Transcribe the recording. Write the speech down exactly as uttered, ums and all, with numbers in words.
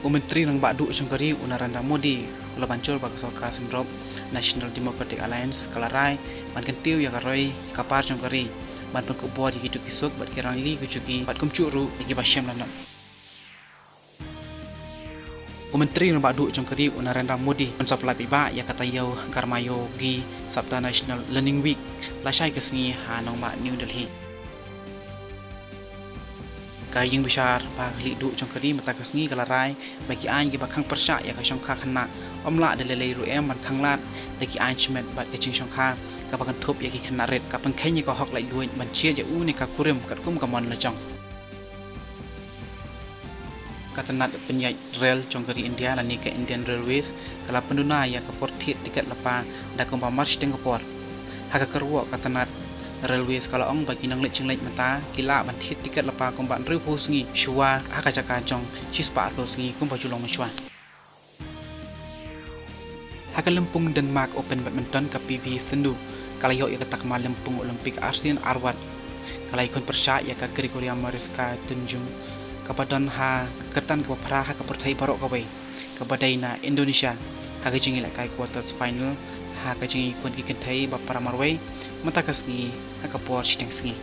U Myntri Rangbah Duh jong ka ri u Narendra Modi u la ban jur ba ka sorkar synrop National Democratic Alliance ka la rai ban kyntiew ïa ka roi ka par jong ka ri ban pynkupbor ïa ki duk ki suk bad ki rangli ki juki bad kumjuh ruh ïa kiba shem lanot. U Myntri Rangbah Duh jong ka ri u Narendra Modi un sa pyllait paidbah ïa ka taïew Karma Yogi Saptah National Learning Week lashai ka sngi ha nongbah New Delhi. Ka ïing bishar ba khlieh duh jong ka ri mynta ka sngi ka la rai ba ki aiñ kiba khang pyrshah ïa ka shongkha khynnah ym lah da lei lei ruh em ban khang lad da ki aiñ shimet bad ka jingshongkha kaba kynthup ïa ki khynnah rit, ka pynkheiñ ïa ka hok laitluid ban jied ïa u ne ka kurim katkum ka mon la jong. Ka tnat pynïaid rel jong ka ri India lane ka Indian Railways ka la pynduna ïa ka por thied tiket lypa da kumba mar shiteng ka por. Ha ka kyrwoh ka tnat Railways ka la ong ba ki nongleit jingleit mynta ki lah ban thied tiket lypa kumba hynriewphew sngi shuwa ha ka jaka jong shispah arphew sngi kumba ju long mynshuwa. Ha ka lympung Denmark Open Badminton, ka P V Sindhu ka la ïoh ïa ka takma lympung Olympic arsien arwat. Ka la ïakhun pyrshah ïa ka Gregoria Mariska Tunjung kaba don ha ka kyrdan kaba phra ha ka pyrthei baroh kawei, kaba dei na Indonesia, ha ka jingïalehkai quarters final ha ka jingïakhun ki kynthei ba phra marwei mynta ka sngi ha ka por shiteng sngi.